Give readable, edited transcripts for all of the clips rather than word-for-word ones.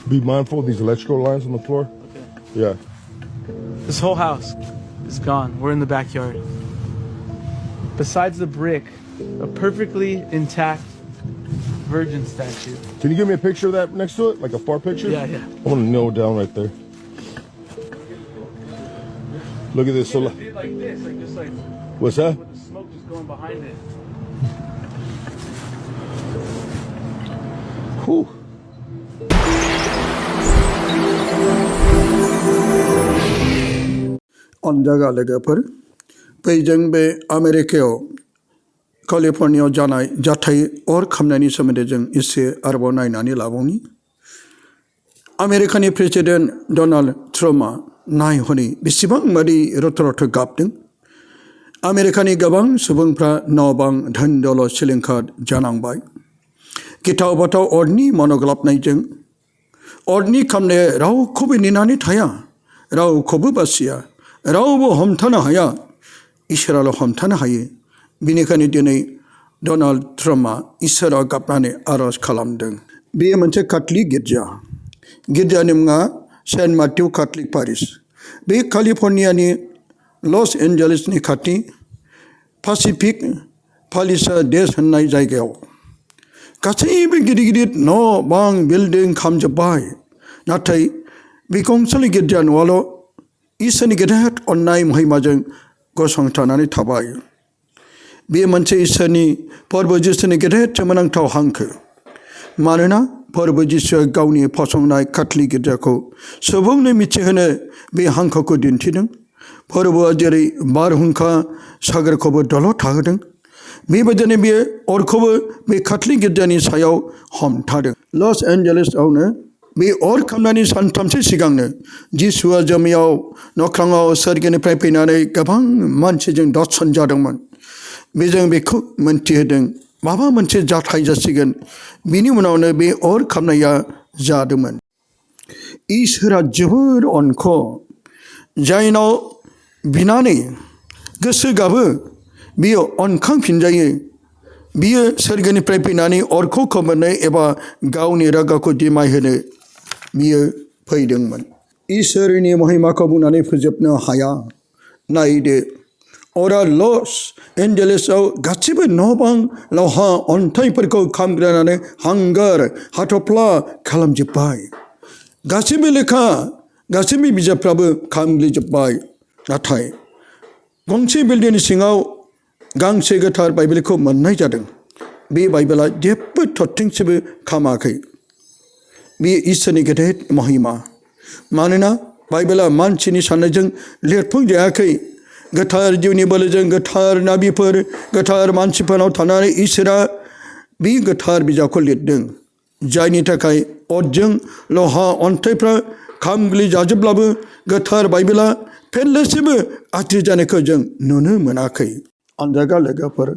Be mindful of these electrical lines on the floor. Okay. Yeah. This whole house is gone. We're in the backyard. Besides the brick, a perfectly intact virgin statue. Can you give me a picture of that next to it? Like a far picture? Yeah. I want to nail it down right there. Look at this. So, Like this, like just like what's that? with the smoke just going behind it. Whew. On jaga lega par Beijing be Amerikao California janai jathai or khamnani somede jeng isse arbo nainani laboni American President Donald Trump nai honi bisibang madi rotorot gapding American gabang subungpra nobang dhandolo silingkhad janangbai Kitau batau orni monoglap naijeng orni khamne rau khobi ninani thaya rau khobu basia रावबो हमथानो हाया इसोराल' हमथानो हायो बिनिखायनो दिनै Donald ट्राम्पआ इसोराव गाबनानै आरज खालामदों बेयो मोनसे काथलिक गिर्जानि मुङा सेन्ट माथिउ काथलिक पारिश बे केलिफर्नियानि लस एन्जेलिसनि खाथि पेसिफिक पालिसाडेस होननाय जायगायाव गासैबो गिदिर न' बां बिल्डिं खामजोब्बाय नाथाय बे गंसेल' गिर्जा न'आल' इसोरनि गेदेर अननाय महिमाजों गसंथानानै थाबाय बेयो मोनसे इसोरनि फोरबो जिसुनि गेदेर सोमोनांथाव हांखो मानोना फोरबो जिसुआ गावनि फसंनाय काथलिक गिर्जाखौ सुबुंनो मिथिहोनो बे हांखोखौ दिन्थिदों फोरबोआ जेरै बारहुंखा सागरखौबो दलद थाहोदों बेबायदिनो बेयो अरखौबो बे काथलिक गिर्जानि सायाव हमथादों लस एन्जेलिसआवनो बे अर खामनायनि सानथामसो सिगांनो जिसुआ जोमैयाव नख्राङाव सोरगोनिफ्राय फैनानै गोबां मानसिजों दर्शन जादोंमोन बेजों बेखौ मोनथिहोदों माबा मोनसे जाथाय जासिगोन बिनि उनावनो बे अर खामनाया जादोंमोन इसोरा जोबोर अनख जायनाव बिनानै गोसो गाबो बियो अनखांफिनजायो बियो सोरगोनिफ्राय फैनानै अरखौ खोमोरनो एबा गावनि रागाखौ दिमाय होनो बियो फैदोंमोन इसोरनि महिमाखौ बुंनानै फोजोबनो हाया नायदो अरा लस एन्जेलिसआव गासिबो न' बां लहा अन्थाइफोरखौ खामग्रानानै हांगार हाथफ्ला खालामजोब्बाय गासिबो लेखा गासिबो बिजाबफ्राबो खामग्लिजोब्बाय नाथाय गंसे बिल्डिंनि सिङाव गांसे गोथार बाइबेलखौ मोननाय जादों बे बाइबेला जेबो थरथिंसेबो खामाखै बे इसोरनि गेदेर महिमा मानोना बाइबेला मानसिनि साननायजों लिरफुंजायाखै गोथार जिउनि बोलोजों गोथार नाबिफोर गोथार मानसिफोरनाव थानानै इसोरा बे गोथार बिजाबखौ लिरदों जायनि थाखाय अरजों लहा अन्थाइफ्रा खामग्लि जाजोबब्लाबो गोथार बाइबेला फेरलेसेबो आद्रि जानायखौ जों नुनो मोनाखै अनजागा लोगोफोर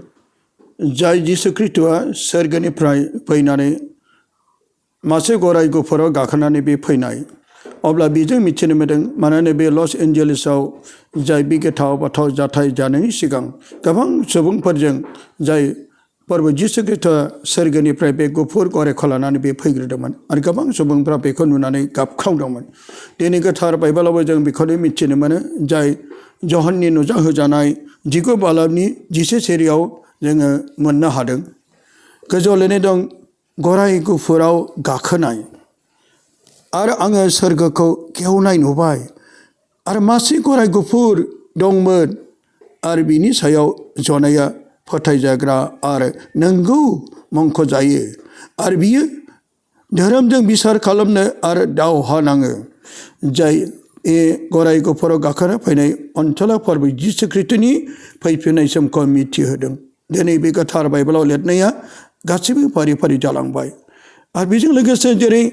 जाय जिसु ख्रीष्टआ सोरगोनिफ्राय फैनानै मासे गराय गुफुराव गाखोनानै बे फैनाय अब्ला बेजों मिथिनो मोनदों मानोना बे लस एन्जेलिसआव जाय बे गिथाव बाथाव जाथाय जानायनि सिगां गोबां सुबुंफोरजों जाय फोरबो जिसु ख्रीष्टआ सोरगोनिफ्राय बे गुफुर गरायखौ लानानै बे फैग्रोदोंमोन आरो गोबां सुबुंफ्रा बेखौ नुनानै गाबख्रावदोंमोन दिनै गोथार बाइबेलावबो जों बेखौनो मिथिनो मोनो जाय जहननि नुजाहोजानाय 19 बालाबनि 10 सेरियाव जोङो मोननो हादों गोजौआव लिरनाय दं गराय गुफुराव गाखोनाय आरो आङो सोरगोखौ गेवनाय नुबाय आरो मासे गराय गुफुर दंमोन आरो बिनि सायाव जनाया फोथायजाग्रा आरो नंगौ मुंख'जायो आरो बियो धोरोमजों बिसार खालामनो आरो दावहा नाङो जाय गराय गुफुराव गाखोना फैनाय अनसला फोरबो जिसु ख्रीष्टनि फैफिननाय समखौ मिथिहोदों दिनै बे गोथार बाइबेलाव लिरनाया गासिबो फारि फारि जालांबाय आरो बेजों लोगोसे जेरै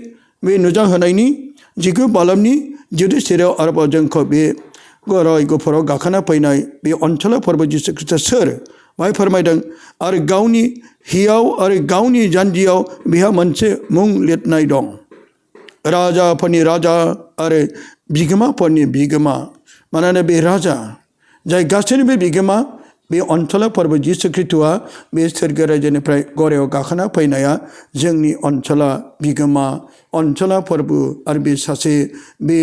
बे नुजाहोनायनि 19 बालाबनि 10 सेराव आरोबाव जोंखौ बे गराय गुफुराव गाखोना फैनाय बे अनसला फोरबो जिसु ख्रीष्टआ सोर बाय फोरमायदों आरो गावनि हियाव आरो गावनि जानजियाव बिहा मोनसे मुं लिरनाय दं राजाफोरनि राजा आरो बिगोमाफोरनि बिगोमा मानोना बे राजा जाय गासैनिबो बिगोमा बे अनसला फोरबो जिसु ख्रिस्टआ बे सोरगो रायजोनिफ्राय गरायाव गाखोना फैनाया जोंनि अनसला बिगोमा अनसला फोरबो आरो बे सासे बे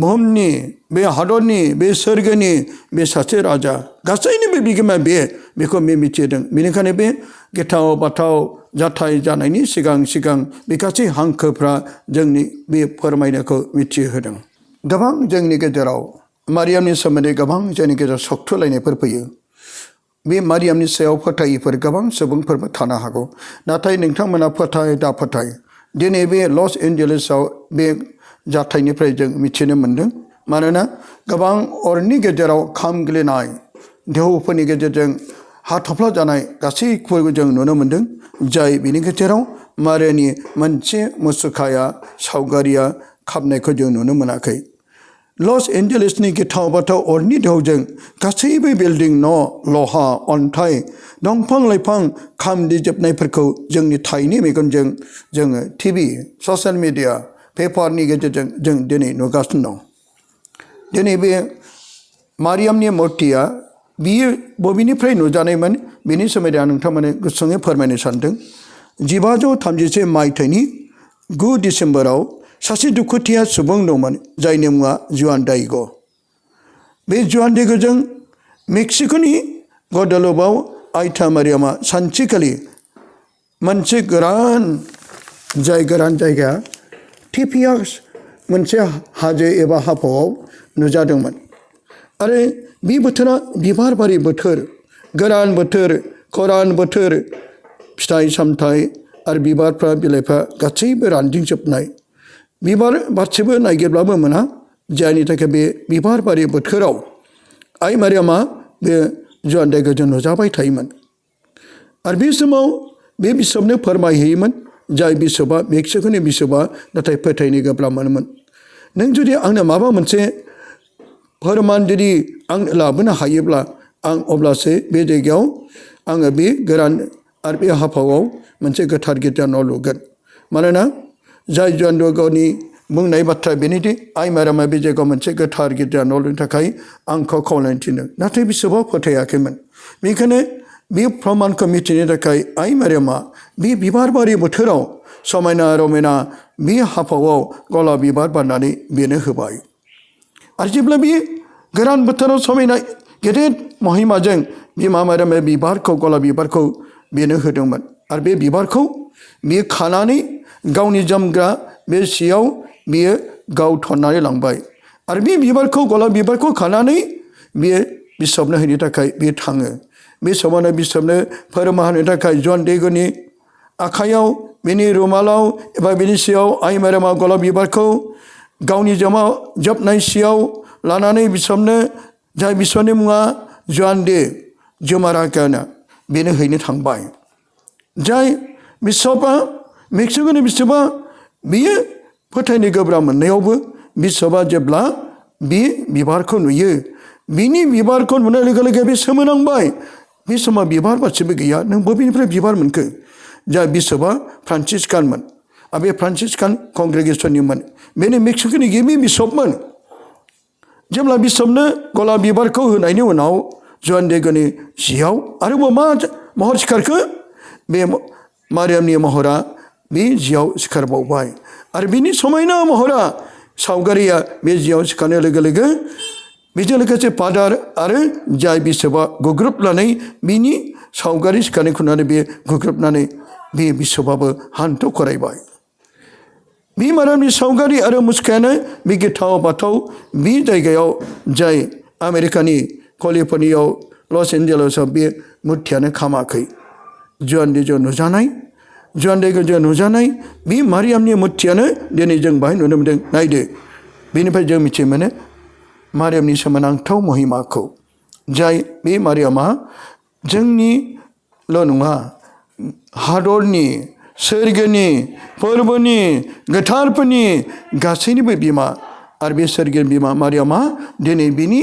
बुहुमनि बे हादरनि बे सोरगोनि बे सासे राजा गासैनिबो बिगोमा बेखौ मिथिदों बेनिखायनो बे गिथाव बाथाव जाथाय जानायनि सिगां बे गासै हांखोफ्रा जोंनि बे फोरमायनायखौ मिथिहोदों गोबां जोंनि गेजेराव मारियामनि सोमोन्दै गोबां जोंनि गेजेराव सख्थ'लायनायफोर फैयो बे मारियामनि सायाव फोथायैफोर गोबां सुबुंफोरबो थानो हागौ नाथाय नोंथांमोना फोथाय दा फोथाय दिनै बे लस एन्जेलेसआव बे जाथायनिफ्राय जों मिथिनो मोन्दों मानोना गोबां अरनि गेजेराव खामग्लिनाय देवफोरनि गेजेरजों हाथफ्ला जानाय गासैखौबो जों नुनो मोन्दों जाय बिनि गेजेराव मारियानि मोनसे मुसुखाया सावगारिया खामनायखौ जों नुनो मोनाखै लस एन्जेलेसनि गिथाव बाथाव अरनि ढौजों गासैबो बिल्डिं न' लहा अन्थाइ दंफां लाइफां खामदिजोबनायफोरखौ जोंनि थाइनि मेगनजों जोङो टिभि ससियेल मिडिया पेपारनि गेजेरजों जों दिनै नुगासिनो दं दिनै बे मारियामनि मुर्तिया बियो बबेनिफ्राय नुजानायमोन बेनि सोमोन्दै आं नोंथांमोननो गुसुङै फोरमायनो सानदों 1533 मायथाइनि 9 डिसेम्बराव सासे दुखुथिया सुबुं दंमोन जायनि मुङा जुआन डाइग' बे जुआन डाइग'जों मेक्सिक'नि गवादालुपाव आयथा मारियामा सानसेखालि मोनसे गोरान जायगाया टिपियास मोनसे हाजो एबा हाफावआव नुजादोंमोन आरो बे बोथोरा बिबार बारि बोथोर गोरान बोथोर खरान बोथोर फिथाइ सामथाइ आरो बिबारफ्रा बिलाइफ्रा गासैबो रानदिंजोबनाय बिबार बारसेबो नागिरब्लाबो मोना जायनि थाखाय बे बिबार बारि बोथोराव आइ मारियामा बे जुआन डाइग'जों नुजाबाय थायोमोन आरो बे समाव बे बिशपनो फोरमायहैयोमोन जाय बिशपआ मेक्सिक'नि बिशपआ नाथाय फोथायनो गोब्राब मोनोमोन नों जुदि आंनो माबा मोनसे फोरमान जुदि आं लाबोनो हायोब्ला आं अब्लासो बे जायगायाव आङो बे गोरान आरो बे हाफावआव मोनसे गोथार गिर्जा न' लुगोन मानोना जाय जुआन डाइग'नि बुंनाय बाथ्रा बेनोदि आइ मारियामा बे जायगायाव मोनसे गोथार गिर्जा न' लुनो थाखाय आंखौ खावलायनो थिनदों नाथाय बिशपआ फोथायाखैमोन बेनिखायनो बे प्रमानखौ मिथिनो थाखाय आइ मारियामा बे बिबार बारि बोथोराव समायना रमायना बे हाफावआव गलाब बिबार बारनानै बेनो होबाय आरो जेब्ला बे गोरान बोथोराव समायना गेदेर महिमाजों बिमा मारियामा बिबारखौ गलाब बिबारखौ बेनो होदोंमोन आरो बे बिबारखौ बियो खानानै गावनि जोमग्रा बे सियाव बियो गाव थननानै लांबाय आरो बे बिबारखौ गलाब बिबारखौ खानानै बियो बिशपनो होनो थाखाय बियो थाङो बे समावनो बिशपनो फोरमान होनो थाखाय जुआन डाइग'नि आखाइयाव बिनि रुमालाव एबा बिनि सियाव आइ मारियामा गलाब बिबारखौ गावनि जोबनाय सियाव लानानै बिशपनो जाय बिशपनि मुङा जुआन डे जुमारागाना बेनो हैनो थांबाय जाय बिशपआ मेक्सिक'नि बिशपआ बियो फोथायनो गोब्राब मोननायावबो बिशपआ जेब्ला बे बिबारखौ नुयो बिनि बिबारखौ नुनाय लोगो लोगो बे सोमोनांबाय बे समाव बिबार बारसेबो गैया नों बबेनिफ्राय बिबार मोनखो जाय बिशपआ फ्रान्सिसकानमोन आरो बे फ्रान्सिसकान कंग्रेगेसननिमोन बेनो मेक्सिक'नि गिबि बिशपमोन जेब्ला बिशपनो गलाब बिबारखौ होनायनि उनाव जुआन डाइग'नि जियाव आरोबाव मा महर सिखारखो बे मारियामनि महरा बे जियाव सिखारबावबाय आरो बिनि समायना महरा सावगारिया बे जियाव सिखारनाय लोगो लोगो बेजों लोगोसे फादार आरो जाय बिशपआ गुग्रुबनानै बिनि सावगारि सिखारनायखौ नुनानै बे गुग्रुबनानै बे बिशपआबो हान्थु खरायबाय बे मारियामनि सावगारि आरो मुसुखायानो बे गिथाव बाथाव बे जायगायाव जाय आमेरिकानि केलिफर्नियायाव लस एन्जेलेसआव बे मुर्तियानो खामाखै जुआन डाइग'जों नुजानाय बे मारियामनि मुर्तियानो दिनै जों बाहाय नुनो मोन्दों नायदो बेनिफ्राय जों मिथि मोनो मारियामनि सोमोनांथाव महिमाखौ जाय बे मारियामा जोंनिल' नङा हादरनि सोरगोनि फोरबोनि गोथारफोरनि गासैनिबो बिमा आरो बे सोरगोनि बिमा मारियामा दिनै बिनि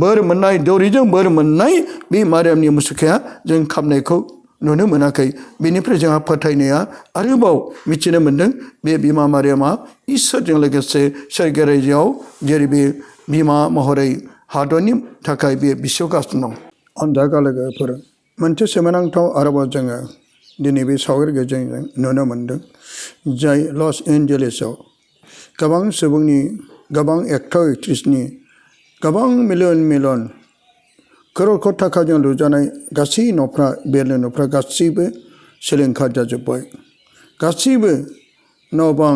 बोर मोननाय दौरिजों बोर मोननाय बे मारियामनि मुसुखाया जों खामनायखौ नुनो मोनाखै बेनिफ्राय जोंहा फोथायनाया आरोबाव मिथिनो मोन्दों बे बिमा मारियामा इसोरजों लोगोसे सोरगो रायजोआव जेरै बे बिमा महरै हादरनि थाखाय बे बिसावगासिनो दं अन्जागा लोगोफोर मोनसे सोमोनांथाव आरोबाव जोङो दिनै बे सावगारि गेजेरजों नुनो मोन्दों जाय लस एन्जेलेसआव गोबां सुबुंनि गोबां एक्टर एक्ट्रिसनि गोबां मिलियन करोड़ थाखाजों लुजानाय गासै न'फ्रा बेरनो न'फ्रा गासैबो सिलिंखार जाजोब्बाय गासैबो न' बां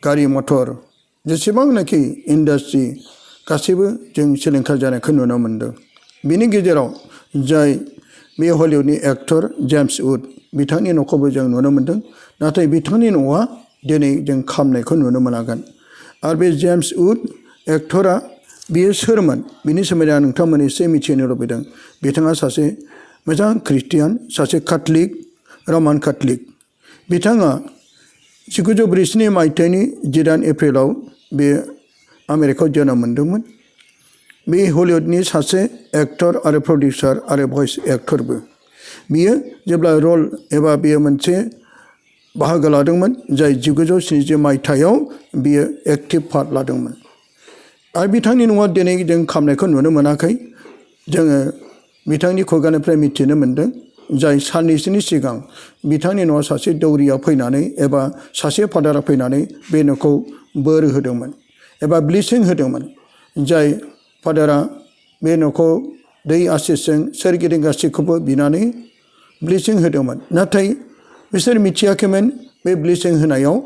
गारि मटर जेसेबांनाखि इन्डास्ट्रि गासैबो जों सिलिंखार जानायखौ नुनो मोन्दों बिनि गेजेराव जाय बे हलिउडनि एक्टर जेम्स उड बिथांनि न'खौबो जों नुनो मोन्दों नाथाय बिथांनि न'आ दिनै जों खामनायखौ नुनो मोनागोन आरो बे जेम्स उड एक्टरा बियो सोरमोन बिनि सोमोन्दै आं नोंथांमोननो एसे मिथिनो लुबैदों बिथाङा सासे मोजां ख्रिस्टियान सासे काथलिक रमान काथलिक बिथाङा 1942 मायथाइनि 18 एप्रिलाव बे आमेरिकायाव जोनोम मोन्दोंमोन बे हलिउडनि सासे एक्टर आरो प्रडिउसार आरो भइस एक्टरबो बियो जेब्ला रल एबा बियो मोनसे बाहागो लादोंमोन जाय 1970 मायथाइयाव बियो एक्टिभ पार्ट लादोंमोन आरो बिथांनि न'आ दिनै जों खामनायखौ नुनो मोनाखै जोङो बिथांनि खुगानिफ्राय मिथिनो मोन्दों जाय साननैसोनि सिगां बिथांनि न'आव सासे दौरिया फैनानै एबा सासे फादारा फैनानै बे न'खौ बोर होदोंमोन एबा ब्लेसिं होदोंमोन जाय फादारा बे न'खौ दै आसिसजों सोरगिदिं गासैखौबो बिनानै ब्लेसिं होदोंमोन नाथाय बिसोर मिथियाखैमोन बे ब्लेसिं होनायाव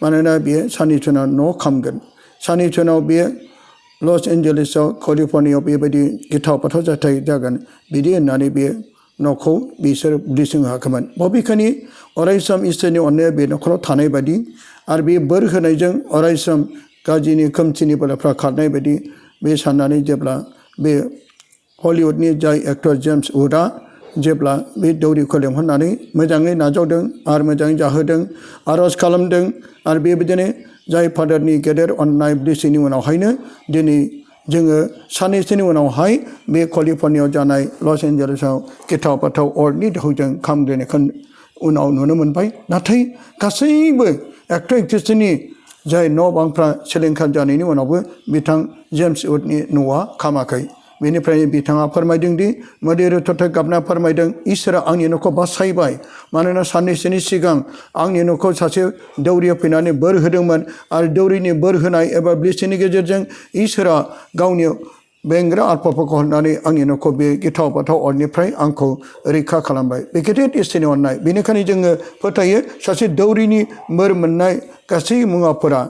मानोना बियो साननैसो उनाव न' खामगोन साननैसो उनाव बियो लस एन्जेलेसआव केलिफर्नियायाव बेबायदि गिथाव बाथाव जाथाय जागोन बिदि होननानै बे न'खौ बिसोर ब्लेसिं होआखैमोन बबेखानि अरायसम इसोरनि अननाया बे न'खराव थानाय बायदि आरो बे बोर होनायजों अरायसम गाज्रिनि खोमसिनि बोलोफ्रा खारनाय बायदि बे साननानै जेब्ला बे हलिउडनि जाय एक्टर जेम्स उडआ जेब्ला बे दौरिखौ लेंहरनानै मोजाङै नाजावदों आरो मोजाङै जाहोदों आर'ज खालामदों आरो बेबायदिनो जाय फादारनि गेदेर अननाय ब्लेसिंनि उनावहायनो दिनै जोङो साननैसोनि उनावहाय बे केलिफर्नियायाव जानाय लस एन्जेलेसआव गिथाव बाथाव अरनि दोहौजों खामग्लिनायखौ उनाव नुनो मोनबाय नाथाय गासैबो एक्टर एक्ट्रिसनि जाय न' बांफ्रा सिलिंखार जानायनि उनावबो बिथां जेम्स उडनि न'आ खामाखै बेनिफ्राय बिथाङा फोरमायदों दि मोदै रोथोथे गाबना फोरमायदों इसोरा आंनि न'खौ बासायबाय मानोना साननैसोनि सिगां आंनि न'खौ सासे दौरिया फैनानै बोर होदोंमोन आरो दौरिनि बोर होनाय एबा ब्लेसिंनि गेजेरजों इसोरा गावनि बेंग्रा आत्माफोरखौ हरनानै आंनि न'खौ बे गिथाव बाथाव अरनिफ्राय आंखौ रैखा खालामबाय बे गेदेर इसोरनि अननाय बेनिखायनो जोङो फोथायो सासे दौरिनि बोर मोननाय गासै मुवाफोरा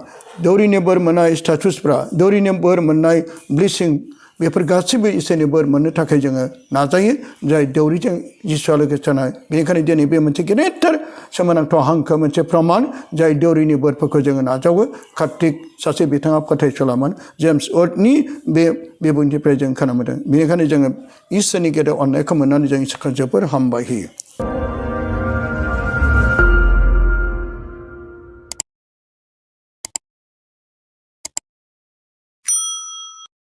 दौरिनि बोर मोननाय स्टेटासफ्रा दौरिनि बोर मोननाय ब्लेसिं बेफोर गासैबो इसोरनि बोर मोननो थाखाय जोङो नाजायो जाय दौरिजों जिसुआ लोगोसे थानाय बेनिखायनो दिनै बे मोनसे गेदेरथार सोमोनांथाव हांखो मोनसे प्रमान जाय दौरिनि बोरफोरखौ जोङो नाजावो कार्तिक सासे बिथाङा फोथायसुलामोन जेम्स उडनि बे बिबुंथिनिफ्राय जों खोनानो मोनदों बेनिखायनो जोङो इसोरनि गेदेर अननायखौ मोननानै जों इसोरखौ जोबोर हामबाय होयो